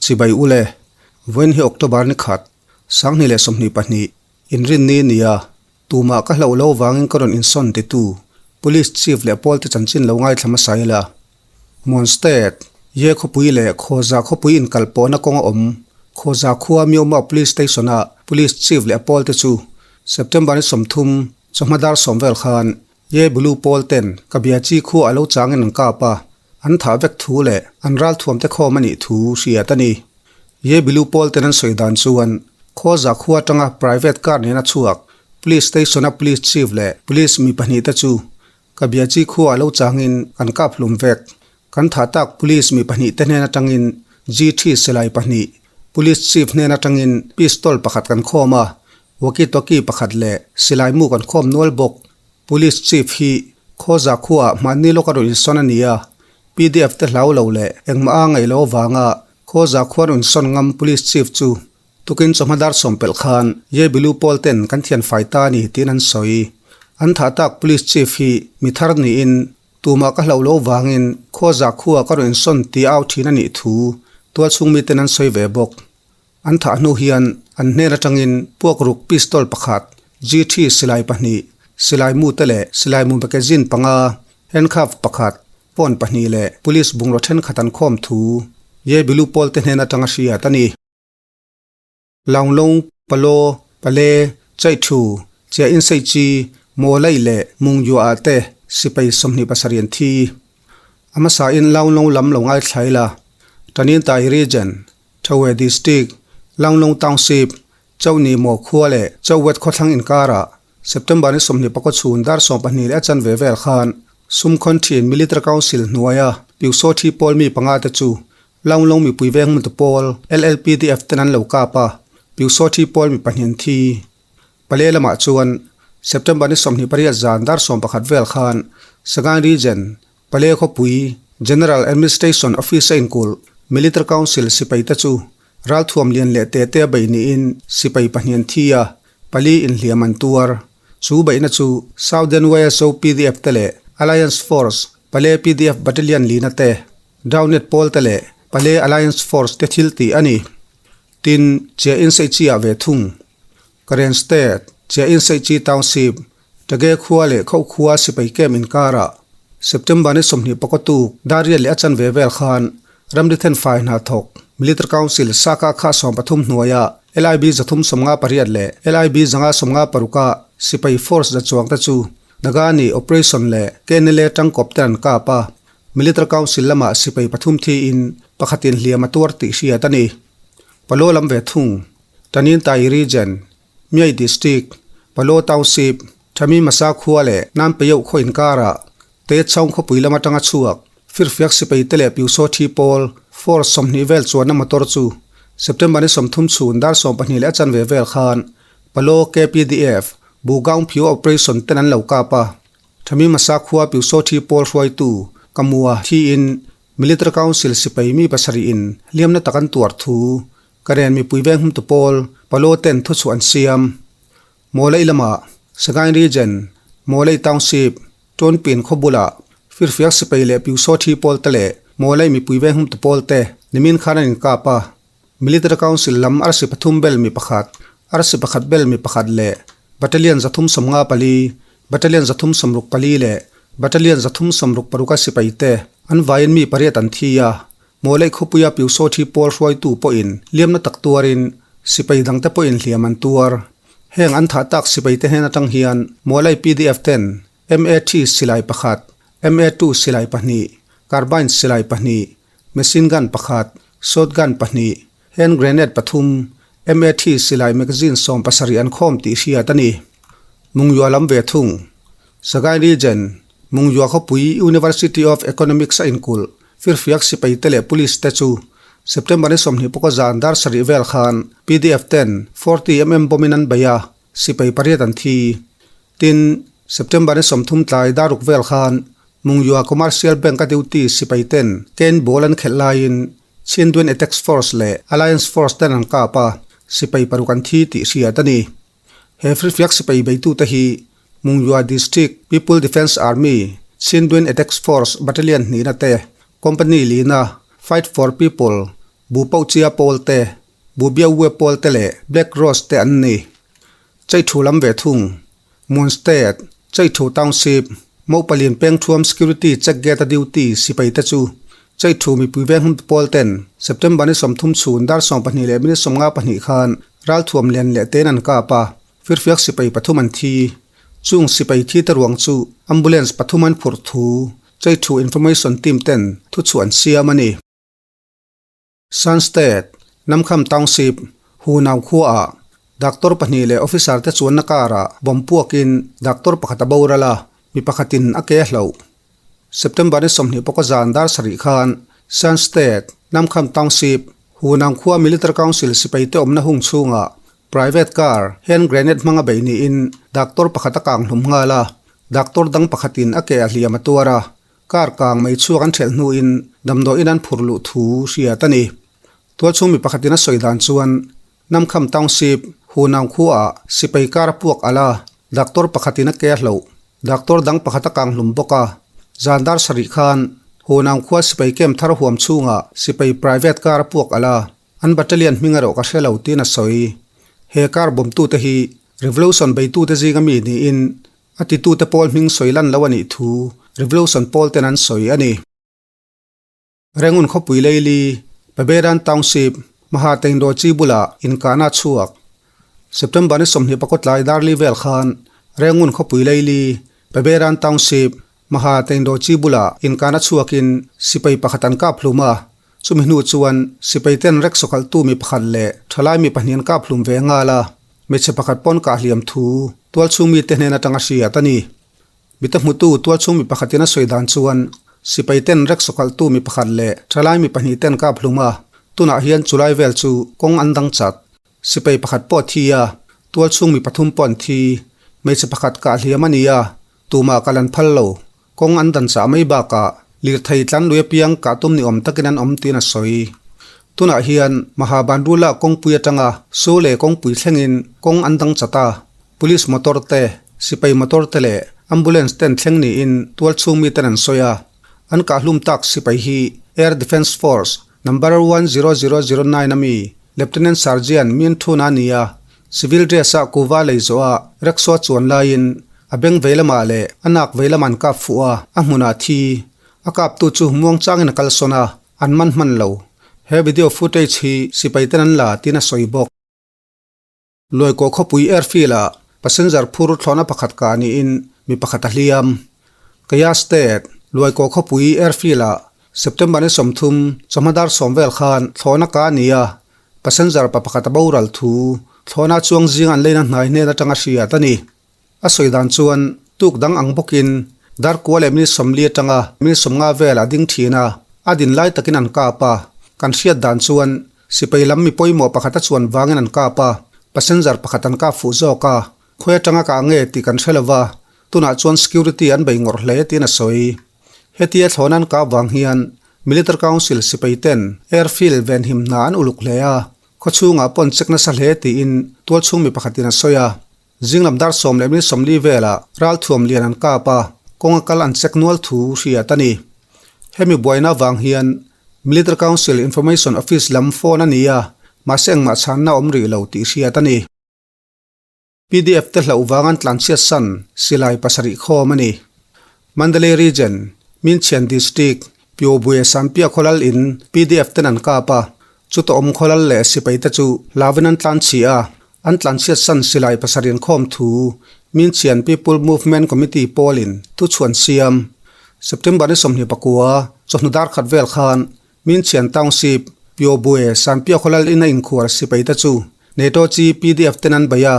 Chibai ule, vawiin hi October ni khat, 2022, inrinni nia, tumah ka hlauh lo vangin ka rawn insawn titu Police Chief leh pawlte chanchin lo ngaithla hmasa ila. Mon State, Ye khawpui leh Khawza khawpui inkal pawhna kawng a awm. Khawza khua Myoma Police Station-a Police Chief leh a pawlte chu September ni 30, chawhma dar sawm vel khan Ye Bulu pawl ten ka bia chi khua a lo changin an kap a, an thah vek thu leh an ralthuam te khawm a nih thu hriat a ni. Ye Bilu pawl ten an sawi dan chuan Khawza khua atanga private car nena chhuak Police Station-a Police Chief leh Police mi pahnih te chu Ka bia chi khua a lo changin kan kap hlum vek. Kan thah tak Police mi pahnih te hnen atangin GT silai pahnih, Police Chief hnen atangin pistol pakhat kan khawm a, walkie talkie pakhat leh silai mu kan khawm nual bawk. Police Chief hi Khawza khuaah hmanni lawk a rawn insawn a ni a, pdf te hlau lo leh engmah a ngaih loh avanga Khawza khua rawn insawn ngam Police Chief chu Tukin chawhma dar sawm pelh khan Ye Bilu pawl ten kan thian fai ta a ni tiin an sawi. An thah tak Police Chief hi mi thar niin tumah ka hlauh loh vangin Khawza khua ka rawn insawn tih au thin a nih thu tualchhung miten an sawi ve bawk. An thah hnu hian an hnen atangin puakruk pistol pakhat, GT silai pahnih, silai mu te leh silai mu magazine panga, handcuff pakhat, phone pahnih leh police bungraw thenkhat an khawm thu Ye Bilu pawl te hnen atanga hriat a ni. Launglong, Palaw, Pale, Chaihthu, Chiah Inseichi, Mawlai leh Mungyuah ah te sipai 27 an thi. A hmasain Launglong lam lo ngaithlai la, Tanintai Region, Thawe District, Launglong Township, Chauhni Maw khua leh Chauwet khawthlang inkarah September ni 24 chhun dar 12 leh a chanve vel khan Sumkhawn thin Military Council hnuaia Piusaw thi pawl mi panga te chu Launglong mipui veng hmun tu pawl LLPDF ten an lo kap a, Piusaw thi pawl mi pahnih an thi. Pale lamah chuan September ni 28 zan dar 11 vel khan Sagaing Region, Pale khawpui, General Administration Office a inkulh Military Council sipai te chu ralthuam lian leh te te a bei niin sipai pahnih an thi a, pali inhliam an tuar. Chu beihna chu Southern YSO pdf te leh Alliance Force, Pale pdf Battalion lina te, Downet pawl te leh Pale Alliance Force te thil tih a ni. Tin, Chiah Inseichi-ah ve thung. Karen State, Chiah Inseichi Township, Tage khua leh Kho khua sipai camp inkarah September ni 24 tuk Dariat leh a chanve vel khan ramri thenfai hna thawk Military Council Saka kha 13 hnuaia LIB 358 leh LIB 556 a sipai force za chuang te chu Nagani Operation leh KNLA tangkawp ten an kap a, Military Council lamah sipai pathum thiin pakhatin hliam a tuar tih hriat a ni. Palaw lam ve thung, Tanintai Region, Myai District, Palaw Township, Thami Masa khua leh Nampeyauh khaw inkarah Te Chaung khawpui lam atanga chhuak firfiak sipai te leh Piusaw thi pawl force 20 vel chuanna motor chu September ni 30 chhun dar 12 leh a chanve vel khan Palaw KPDF Bugaung Phiu Operation ten an lo kap a. Thami Masa khua Piusaw thi pawl hruaitu Kamua thiin Military Council sipai mi pasarih in hliamna tak an tuar thu Karen mipui veng hum tu pawl Palaw ten thu chhuah an siam. Mawlai lamah Sagaing Region, Mawlai Township, Tawnpin khaw bulah firfiak sipai leh Piusaw thi pawl te leh Mawlai mipui veng hum tu pawl te nimin khan an inkap a. Military Council lam arsi pathum bel mi pakhat, arsi pakhat bel mi pakhat leh Battalion 354, Battalion 364 leh Battalion 366 a sipai te an vaiin mi pariat an thi a. Mawlai khawpuia Piusaw thi pawl hruaitu pawhin hliamna tak tuarin sipai dangte pawhin hliam an tuar. Heng an thah tak sipai te hnen atang hian Mawlai pdf ten MAT silai pakhat, MA2 silai pahnih, carbine silai pahnih, machine gun pakhat, shotgun pahnih, hand grenade pathum, MAT silai magazine 17 an khawm tih hriat a ni. Mungyua lam ve thung. Sagaing Region, Mungyua khawpui University of Economics a inkulh firfiak sipai te leh police te chu September ni 24 zan dar sarih vel khan pdf ten 40 mm bomb in an bei a, sipai pariat an thi. Tin, September ni 30 tlai dar ruk vel khan Mungyua Commercial Bank a duty sipai ten cane ball an khelh laiin Chindwin Attacks Force leh Alliance Force ten an kap a, sipai paruk an thi tih hriat a ni. He firfiak sipai beitute hi Mungyua District People Defence Army, Chindwin Attacks Force Battalion hnihna te, Company lina, Fight for People, Bu Pauchia pawl te, Bu Biaue pawl te leh Black Rose te an ni. Chei thu lam ve thung. Mon State, Chei Thu Township, Mopalin Pengthuam Security Check Gate a duty sipai te chu Chei Thu mipui veng hmun pawl ten September ni 30 chhun dar 12 leh minute 52 khan ralthuam lian leh tein an kap a, firfiak sipai pathum an thi. Chung sipai thi te ruang chu ambulance pathum an phurh thu Chei Thu Information Team ten thuchhuah an siam a ni. Shan State, Namkham Township, Hunau khuaah doctor pahnih leh officer te chuanna karah bomb puakin doctor pakhat a boral a, mi pakhatin a ke a hloh. September ni 20 pawka zan dar sarih khan Shan State, Namkham Township, Hunau khua Military Council sipai te awmna hung chhungah private car hand grenade hmanga beih niin doctor pakhat a kang hlum nghal a, doctor dang pakhatin a ke a hliam a tuar a, Car kang mai chhuak an ṭhelh hnuin damdawiin an phur luh thu hriat a ni. Tualchhung mi pakhatin a sawi dan chuan Namkham Township, Hunau khuaah sipai car a puak alh a, doctor pakhatin a ke a hloh. Doctor dang pakhat a kang hlum bawk a. Zan dar sarih khan Hunau khua sipai camp thar huam chhungah sipai private car a puak alh a, an battalion hming erawh ka hre lo tiin a sawi. He car bawmtute hi Revolution beitute zinga mi niin A titute pawl hming sawi lan lo a nih thu Revolution pawl ten an sawi a ni. Rengun khawpui Leili, Paberan Township, Mahatengdaw chi bulah inkahna a chhuak. September ni 20 pakua tlai Darli vel khan Rengun khawpui Leili, Paberan Township, Mahatengdaw chi bulah inkahna chhuakin sipai pakhat an kap hlum a, chumi hnu chuan sipai ten rek sawkhalhtu mi pakhat leh thalai mi pahnih an kap hlum ve nghal a. Hmeichhe pakhat pawn kah hliam thu tualchhung mite hnen atanga hriat a ni. Mite hmutu tualchhung mi pakhatin a sawi dan chuan sipai ten rek sawkhalhtu mi pakhat leh thalai mi pahnih ten kap hlum a, tunah hian chulai vel chu kawng an dang chat. Sipai pakhat pawh a thi a, tualchhung mi pathum pawh an thi. Hmeichhe pakhat kah hliam a ni a, tumah kal an phal lo. Kawng an dan chah mai bakah lirthei tlan lui apiang kah tum ni awm takin an awm tiin a sawi. Tunah hian Mahabanrula kawngpui atanga Sole kawngpui thlengin kawng an dang chat a, Police motor te, sipai motor te leh ambulance ten thleng niin tualchhung miten an sawi a. An kahhlum tak sipai hi Air Defence Force number 10009 ami Lieutenant Sergeant Min Thun a ni a, Civil dress a kuva lei zawh a rickshaw chuan laiin a beng vei lamah leh a nak vei lamah an kap fuh a, a hmunah thi. A kaptu chu muang changin a kalsawn a, an man hman lo. He video footage hi sipai ten an la tiin a sawi bawk. Luaikaw khawpui airfield ah passenger phur thlawhna pakhat kah niin mi pakhat a hliam. Kaya State, Luaikaw khawpui airfield ah September ni 30 chawhma dar sawm vel khan thlawhna kah a ni a, Passenger pa pakhat a boral thu thlawhna chuang zing an leina hnai hnen atanga hriat a ni. A sawi dan chuan tuk dang ang bawkin darkua leh minute 40 atanga minute 50 velah a ding thin a, a din lai takin an kap a. Kan hriat dan chuan sipai lam mi pawimawh pakhat a chuan vangin an kap a, passenger pakhat an kap fuh zawk a, khawi atanga kah nge tih kan hre lova, tunah chuan security an bei ngawrh hle tiin a sawi. Hetia thlawhna an kap vang hian Military Council sipai ten airfield venhim hna an uluk hle a, khawchhungah pawh an check nasa hle tiin tualchhung mi pakhatin a sawi a. Zinglam dar sawm leh minute 40 velah ralthuam lian an kap a, kawnga kal an check nual thu hriat a ni. Hemi buaina avang hian Military Council Information Office lam phone a ni a, mahse engmah chhanna a awm rih lo tih hriat a ni. PDF te hlauh vang an tlanchhiat san silai pasarih khawm a ni. Mandalay Region, Minchian District, Pyobue Sanpia khawlal in PDF ten an kap a, chuta awm khawlal leh sipai te chu hlauin an tlanchhi a, an tlanchhiat san silai pasarih an khawm thu Minchian People Movement Committee pawlin thuchhuan siam. September ni 29 chawhnu dar khat vel khan Minchian Township, Pyobue, Sanpia khawlal in a inkhuar sipai te chu NATO chi PDF ten an bei a,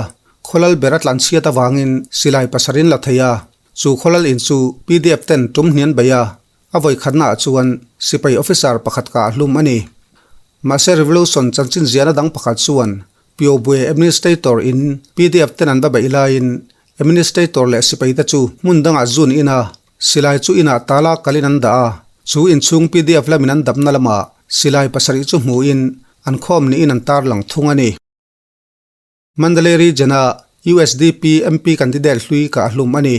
khawlal ber a tlanchhiat avangin silai pasarin la thei a, chu khawlal in chu PDF ten tum hnian bei a, a vawi khatna ah chuan sipai officer pakhat kah hlum a ni. Mahse Revolution chanchin ziahna dang pakhat chuan Pyobue Administrator in PDF ten an va beih laiin Administrator leh sipai te chu hmun dangah zun in a, Silai chu inah tala kalin an dah a, chu inchhung PDF lamin an dapna lamah silai pasarih chu hmuhin an khawm niin an tarlang thung a ni. Mandalay Region-a USDP MP candidate hlui kah hlum a ni.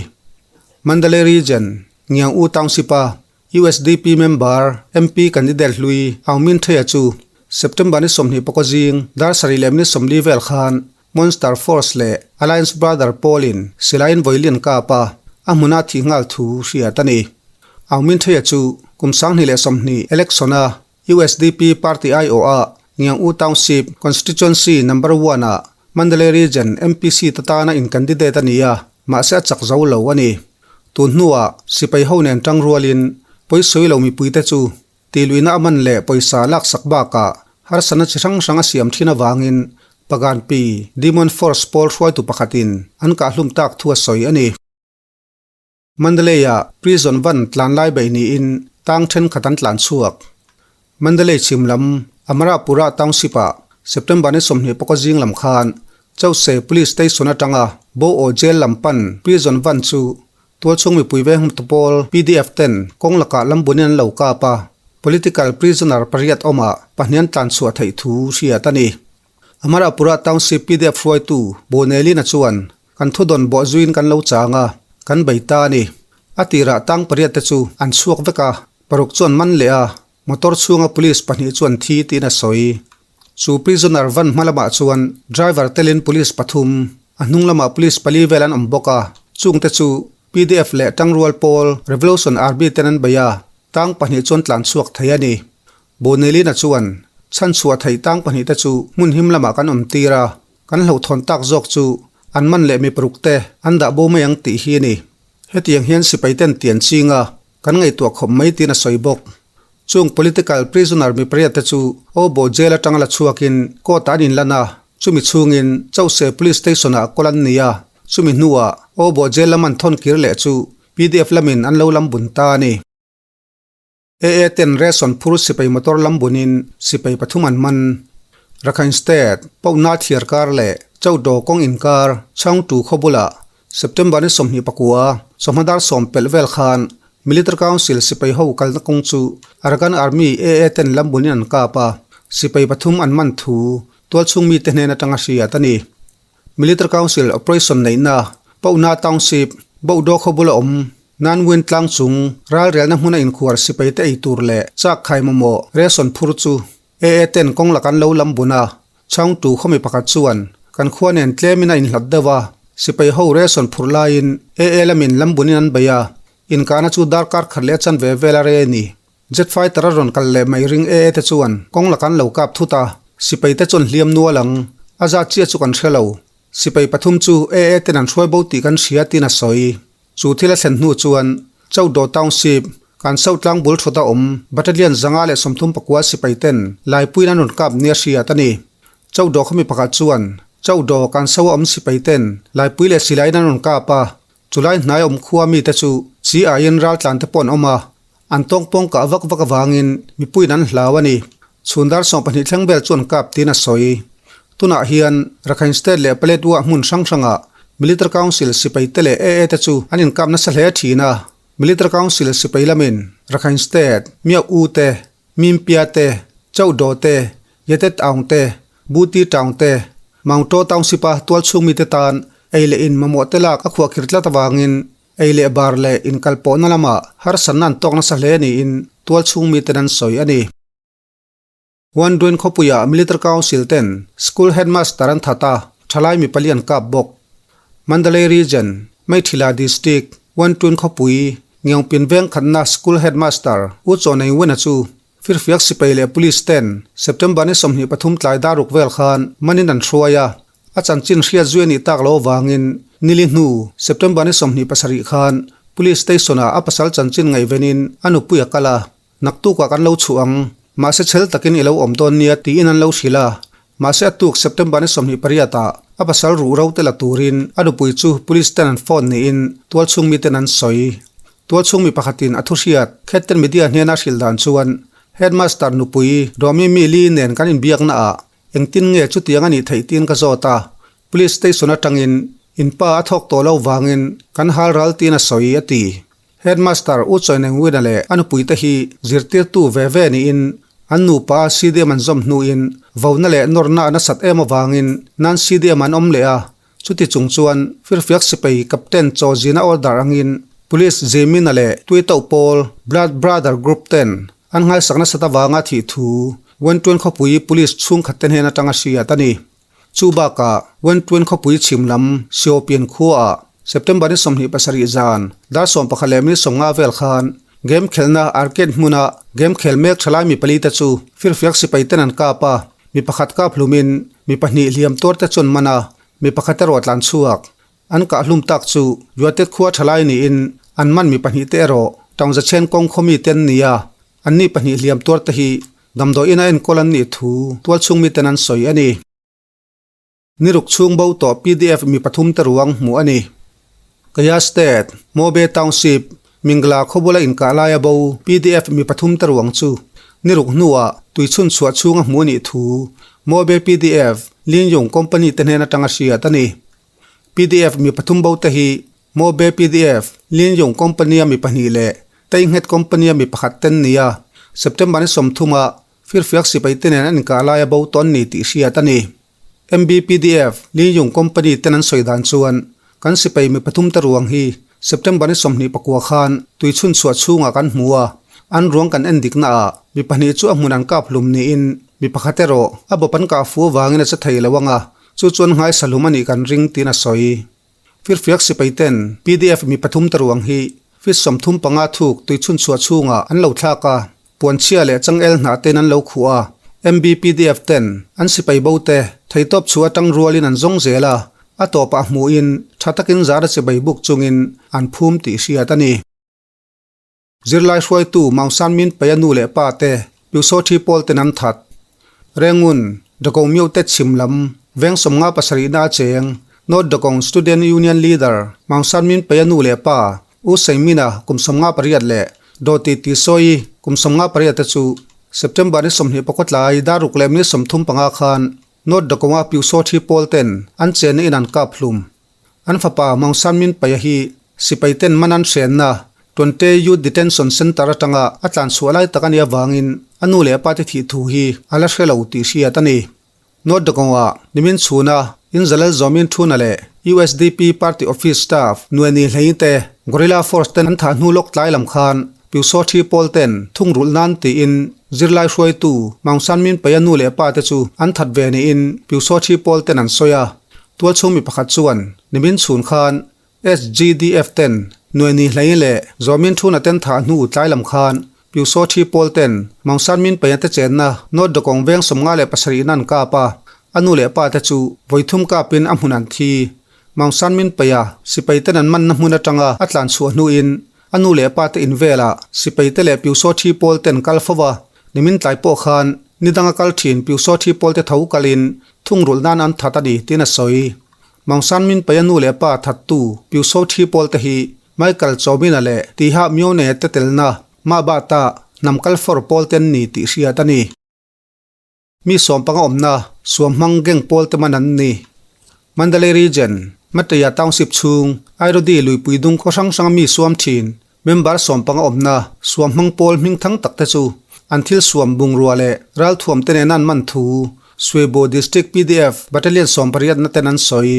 Mandalay Region, Ngiang-U Township-a USDP member MP candidate hlui Aung Min Thaya chu September ni 21 zing dar sarih leh minute 40 vel khan Monster Force leh Alliance Brother pawlin silaiin vawilian kap a, a hmuna thih nghal thu hriat a ni. Aung Min Htwe chu kum 2020 election-a usdp party aiawha Ngiang U Township Constituency Number One-ah Mandalay Region MP seat atana in candidate a ni a, mahse a chak zo lo a ni. Tun hnuah sipai ho nen tang rualin pawisawi lo mipuite chu tihluihna a man leh pawisa laksak bakah harsatna chi hrang hrang a siam thin avangin Pagan Pi Demon Force pawl hruaitu pakhatin an kahhlum tak thu a sawi a ni. Mandalay-ah prison van tlan lai beih niin tang thenkhat an tlan chhuak. Mandalay chhim lam Amarapura Township-ah September ni 20 pawka zing lam khan Chause Police Station atanga Bo Aw Jail lam pan prison van chu tualchhung mipui veng hmtu pawl PDF ten kawng lakah lam bunin an lo kap a, political prisoner pariat awmah pahnih an tlan chhuah theih thu hriat a ni. Amarapura Township PDF hruaitu Bonelina chuan, Kan thudawn bawh zuiin kan lo chang a, kan bei ta a ni. A tirah tang pariat te chu an chhuak vek a, paruk chuan man leh a, motor chhunga police pahnih chuan thi tiin a sawi. Chu prisoner van hma lamah chuan driver telin police pathum, a hnung lamah police pali vel an awm bawk a, chungte chu PDF leh tangrual pawl Revolution Army ten an bei a, tang pahnih chuan tlan chhuak thei a ni. Bonelina chuan, Chhanchhuah theih tang pahnihte chu hmun him lamah kan awm tir a, kan hlauhthawn tak zawk chu an man leh mi parukte an dah bo mai ang tih hi a ni. Hetiang hian sipai ten tian ching a, kan ngaihtuah khawp mai tiin a sawi bawk. Chung political prisoner mi pariatte chu Obo jail atanga la chhuakin court ah an inlan a, chumi chhungin Chose police station ah kawl an ni a, chumi hnuah Obo jail lam an thawn kir leh chu PDF lamin an lo lam bun ta a ni. AA ten ration phur sipai motor lam bunin sipai pathum an man. Rakhine State, Pauna thiar kar leh Chowdaw kawng inkar Chhangtu khaw bulah September ni 29 chawhma dar sawm pelh vel khan Military Council sipai ho kalna kawng chu Arakan Army AA ten lam bunin an kap a, sipai pathum an man thu tualchhung mite hnen atanga hriat a ni. Military Council Operation neihna Pauna Township, Bohdaw khaw bula awm Nanwin tlang chung ralrelna hmuna inkhuar sipai te ei tur leh chak khai mamawh ration phur chu AA ten kawng lak an lo lam bun a, Chhangtu khawmi pakhat chuan kan khua nen tlemin a inhlat deuh a, sipai ho ration phur laiin AA lamin lam bunin an bei a, inkahna chu darkar khat leh a chanve vel a rei a ni. Jet fighter a rawn kal leh mai ring e te chuan kawng laka an lo kap thut a, sipai te chuan hliam nual ang. A zat chiah chu kan hre lo. Sipai pathum chu AA ten an hruai bo tih kan hria tiin a sawi. Chu thil a thlen hnu chuan Chowdaw Township, kan South tlang bul thawt a awm Battalion 539 sipai ten Laipuiin an rawn kap nia hriat a ni. Chowdaw khawmi pakhat chuan Chowdaw kan South a awm sipai ten Laipui leh silaiin an rawn kap a, chulai hnai awm khua mite chu chi aiin raltlan te pawh an awm a, An tawngpawng kah vak vak avangin mipuiin an hlau a ni. Chhun dar 20 thleng vel chuan kap tiin a sawi. Tunah hian Rakhine State leh Paletwa hmun hrang hrangah Military Council sipai te leh AA te chu an inkap nasa hle thin a. Military Council sipai lamin Rakhine State, Mya U te, Mimpia te, Chowdaw te, Yetet Aung te, Buti Town te, Maungtaw Township-a tualchhung mite tan ei leh in mamawh te lak a khuahkhir tlat avangin Ei leh bar leh inkalpawhna lamah harsatna an tawk nasa hle niin tualchhung miten an sawi a ni. Wanduin khawpuiah Military Council ten School Headmaster an that a, thalai mi pali an kap bawk. Mandalay Region, Maithila District, Wantuin khawpui, Ngiangpin veng khatna School Headmaster U Chaw Nei Wena chu Firfiak sipai leh Police ten September ni 23 tlai dar ruk vel khan manin an hruai a, A chanchin hriat zui a nih tak lo avangin nili hnu September ni 27 khan Police Station-ah a pasal chanchin ngaihvenin a nupui a kal a, naktukah kan lo chhuah ang, mahse chhel takin i lo awm dawn nia tiin an lo hrilh a. Mahse a tuk September ni 28 ah a pasal ruh ro te la turin a nupui chu Police ten an phone niin tualchhung miten an sawi. Tualchhung mi pakhatin a thu hriat Khetten Media hnena hrilh dan chuan Headmaster nupui Rawmi mi li nen kan inbiakna ah Engtin nge chutiang a nih theih tiin ka zawt a, Police Station atangin in pa a thawk tawh lo vangin kan hal ral tiin a sawi, a ti. Headmaster U Choi Neng Win-a leh a nupuite hi zirtirtu ve ve niin an nupa CDM an zawm hnuin vona leh nawrna a nasat em avangin nan CDM an awm leh a, Chuti chung chuan Firfiak sipai Captain Chaw Zina order angin Police Zimina leh Tuitoh pawl Blood Brother Group ten an nghaisakna sat avanga thih thu Wentuen khawpui police chhungkhat te hnen atanga hriat a ni. Chu bakah Wentuen khawpui chhim lam Siopian khuaah September ni 27 zan dar 11 leh minute 50 vel khan game khelhna arcade hmuna game khel mek thalai mi pali te chu firfiak sipai ten an kap a, mi pakhat kap hlumin mi pahnih hliam tuar te chuan man a, mi pakhat erawh tlan chhuak. An kah hlum tak chu Yuatet khua thalai niin an man mi pahnih te erawh Taungzachhen kawng khawmi te an ni a, anni pahnih hliam tuar te hi damdawi ina enkawl an nih thu tualchhung miten an sawi a ni. Ni ruk chhung bo tawh pdf mi pathum te ruang hmuh a ni. Kaya State, Mobe Township, Mingla khawbula inkah laia bo pdf mi pathum te ruang chu ni ruk hnuah tuichhun chhuah chhunga hmuh a nih thu Mobe pdf Lingyung Company te hnen atanga hriat a ni. Pdf mi pathum bo te hi Mobe pdf Lingyung Company-a mi pahnih leh Teinghet Company-a mi pakhat ten nia September ni 30 ah Firfiak sipai te nen an inkah laia bo tawh an ni tih hriat a ni. MBPDF, Lingyung Company ten an sawi dan chuan kan sipai mi pathum te ruang hi September ni 29 khan tuichhun chhuah chhungah kan hmu a, an ruang kan en dikna ah mi pahnih chu a hmun an kap hlum niin mi pakhat erawh a bawp an kah fu avangin a che thei lo ang a, chu chuan nghaisa hlum a nih kan ring tiin a sawi. Firfiak sipai ten pdf mi pathum te ruang hi feet 35 thuk tuichhun chhuah chhungah an lo thlak a, puanchhia leh changel hnah ten an lo khuh a, MBPDF ten an sipai bo te theitawp chhuah atang rualin an zawng zel a, a tawpah hmuhin tha takin zara chibai buk chungin an phum tih hriat a ni. Zirlai hruaitu Maung San Min Pei a nu leh pa te Pyusawthi pawl ten an that. Rengun, Dagong Myo te chhim lam, veng 57 na a cheng, North Dagong Student Union Leader Maung San Min Pei a nu leh pa U Seng Min a kum 58 leh Daw Ti Ti Sawi kum 58 te chu September ni 24 tlai dar ruk leh minute 35 khan North Dagong-a Pyusawthi pawl ten an chenna in an kap hlum. An fapa Maung San Min Pei a hi sipai ten man an hrenna Twante Youth Detention Centre atanga a tlan chhuah lai tak a nih avangin a nu leh a pa te thih thu hi a la hre lo tih hriat a ni. North Dagong-ah nimin chhuna in Zalal Zawmin Thuna leh USDP Party Office Staff Nueni Hlei te Guerrilla Force ten an thah hnu lawk tlai lam khan Pyusawthi pawl ten thungrulh nan tiin zirlai hruaitu Maung San Min Pei a nu leh a pa te chu an that ve niin Pyusawthi pawl ten an sawi a. Tualchhung mi pakhat chuan nimin chhun khan SGDF ten Nuaini Hlei leh Zawmin Thuna ten thah hnu tlai lam khan Pyusawthi pawl ten Maung San Min Pei te chenna North Dawkawng veng 57 in an kap a, a nu leh pa te chu vawithum kapin a hmun an thi. Maung San Min Pei a sipai ten an manna hmun atanga a tlan chhuah hnuin a nu leh pa te in velah sipai te leh Pyusawthi pawl ten kal fo va, nimin tlai pawh khan nidanga kal thin Pyusawthi pawl te tho kalin thungrulh nan an that a ni tiin a sawi. Maung San Min Pei a nu leh pa thattu Pyusawthi pawl te hi Michael Chawmina leh Tiha Myone te telna Mah Bata hnam kal for pawl te an ni tih hriat a ni. Mi sawmpanga awmna suamhmang gang pawl te man an ni. Mandalay Region, Mateya Township chhung Airodi luipui dung khaw hrang hranga mi suam thin member sawmpanga awmna suamhmang pawl hming thang tak te chu an thil suam bungrua leh ralthuam te nena an man thu Swebaw District PDF Battalion 18 na ten an sawi.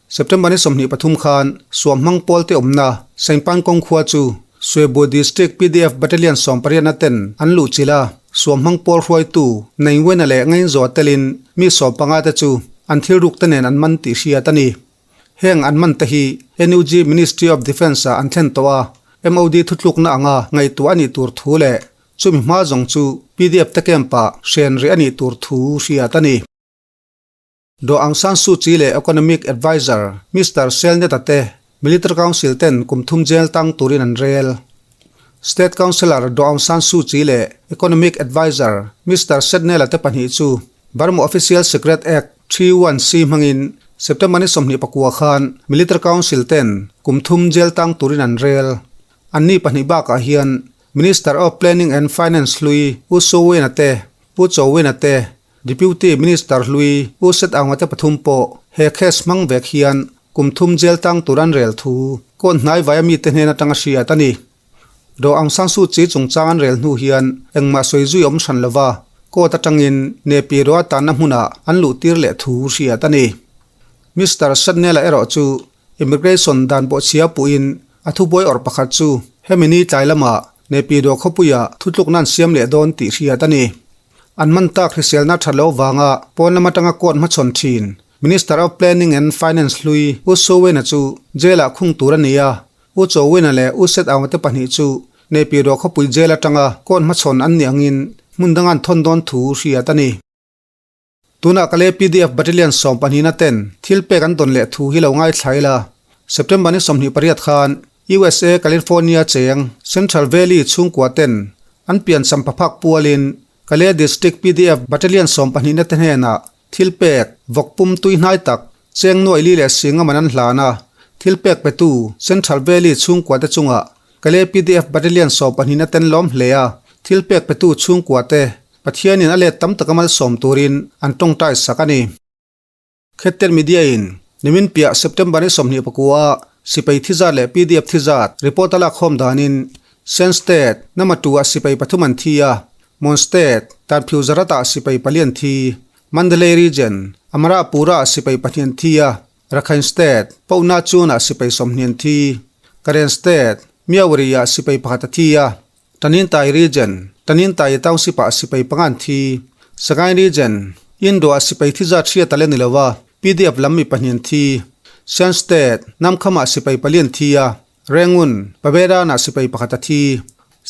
September ni 23 khan suamhmang pawl te awmna Saingpan kawng khua chu Swebaw District PDF Battalion 18 na ten an luh chilh a, suamhmang pawl hruaitu Naingwena leh Ngainzaw telin mi 15 te chu an thil ruk te nen an man tih hriat a ni. Heng an man te hi NUG Ministry of Defence ah an thlen tawh a, MOD thutlukna anga ngaihtuah a nih tur thu leh chumi hma zawng chu PDF te camp ah hren rih a nih tur thu hriat a ni. Daw Aung San Suu Kyi leh Economic Adviser Mister Selneta te Military Council ten kum thum jail tang turin an rel. State Councillor Daw Aung San Suu Kyi leh Economic Adviser Mister Setnela te pahnih chu Burma Official Secret Act 31C hmangin September ni 29 khan Military Council ten kum thum jail tang turin an rel. Anni pahnih bakah hian Minister of Planning and Finance hlui U Soe Win-a te, Pu Cho Win-a te, Deputy Minister hlui U Set Aung-a te pathum pawh he case hmang vek hian kum thum jail tang tur an rel thu court hnai vaia mite hnen atanga hriat a ni. Daw Aung San Suu Kyi chungchang an rel hnu hian engmah sawi zui awm hran lova court atangin Nepi ro a tanna hmunah an luh tir leh thu hriat a ni. Mister Shatnela erawh chu Immigration dan bawhchhia puhin a thubuai awrh pakhat chu hemi ni tlai lamah Nepi ro khawpuia thutlukna an siam leh dawn tih hriat a ni. An man tak hriselna that loh vanga pawn lam atanga court hmachhawn thin Minister of Planning and Finance hlui U Soe Win-a chu jail-ah khung tur a ni a, U Cho Win-a leh U Set Aung-a te pahnih chu Naypyidaw khawpui jail atanga court hmachhawn an nih angin hmun danga an thawn dawn thu hriat a ni. Tunah Kalay pdf Battalion sawmpahnihna ten thil pek an dawn leh thu hi lo ngaithla ila. September ni 28 khan USA California cheng Central Valley chhungkua ten an pian samphaphak pualin Kalay District pdf Battalion sawmpahnihna te hnenah thil pek vawk pum tui hnai tak cheng nuai li leh singa man an hlan a, thil pek petu Central Valley chhungkua te chungah Kalay pdf Battalion sawmpahnihna ten lawm hle a, thil pek petu chhungkua te Pathianin a let tam taka malsawm turin an tawngtai sak a ni. Khetten Media-in nimin piah September ni 29 a sipai thi zat leh pdf thi zat report a lak khawm danin Shan State nama tu ah sipai pathum an thi a, Mon State Tanphiu Zarat ah sipai pali an thi, Mandalay Region Amarapura ah sipai pahnih an thi a, Rakhine State Pauna Chun ah sipai 20 an thi, Karen State Myawaddy ah sipai pakhat a thi a, Tanintai Region, Tanintai Township ah sipai panga an thi. Sagaing Region, Indo ah sipai thi zat hriat a la ni lo a, pdf lam mi pahnih an thi. Shan State, Namkham ah sipai pali an thi a, Rangoon, Paberan ah sipai pakhat a thi.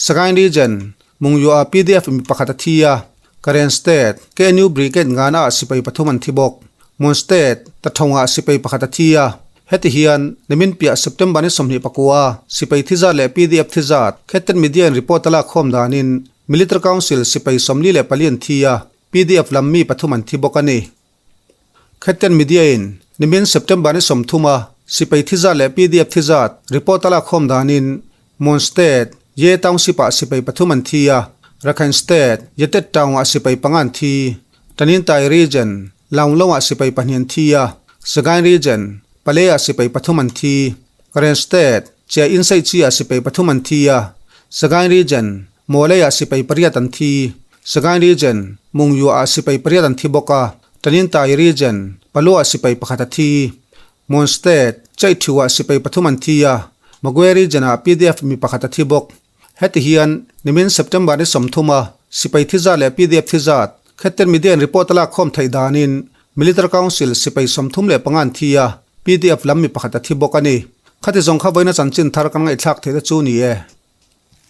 Sagaing Region, Mungyu ah pdf mi pakhat a thi a, Karen State, KNU Brigade ngana ah sipai pathum an thi bawk. Mon State, Tathong ah sipai pakhat a thi a, Heti hian nimin piah September ni 29 sipai thi zat leh pdf thi zat Khetten Media in report a lak khawm danin Military Council sipai 44 an thi a, pdf lam mi pathum an thi bawk a ni. Khetten Media in nimin September ni 30 sipai thi zat leh pdf thi zat report a lak khawm danin Mon State, Ye Township ah sipai pathum an thi a, Rakhine State, Yetet Town ah sipai panga an thi. Tanintai Region, Launglong ah sipai pahnih an thi a, Sagaing Region, Pale ah sipai pathum an thi. Karen State, Chia Inseih ah sipai pathum an thi a, Sagaing Region, Mawlei ah sipai pariat an thi. Sagaing Region, Mungyu ah sipai pariat an thi bawk a, Tanintai Region, Palu ah sipai pakhat a thi. Mon State, Chaithiu ah sipai pathum an thi a, Magwe Region ah pdf mi pakhat a thi bawk. Heti hian nimin September ni 30 a sipai thi zat leh pdf thi zat Khetten Media in report a lak khawm theih danin Military Council sipai 35 an thi a, pdf lam mi pakhat a thi bawk a ni. Khati zawng kha vawiina chanchin thar kan ngaihthlak theih te chu ni e.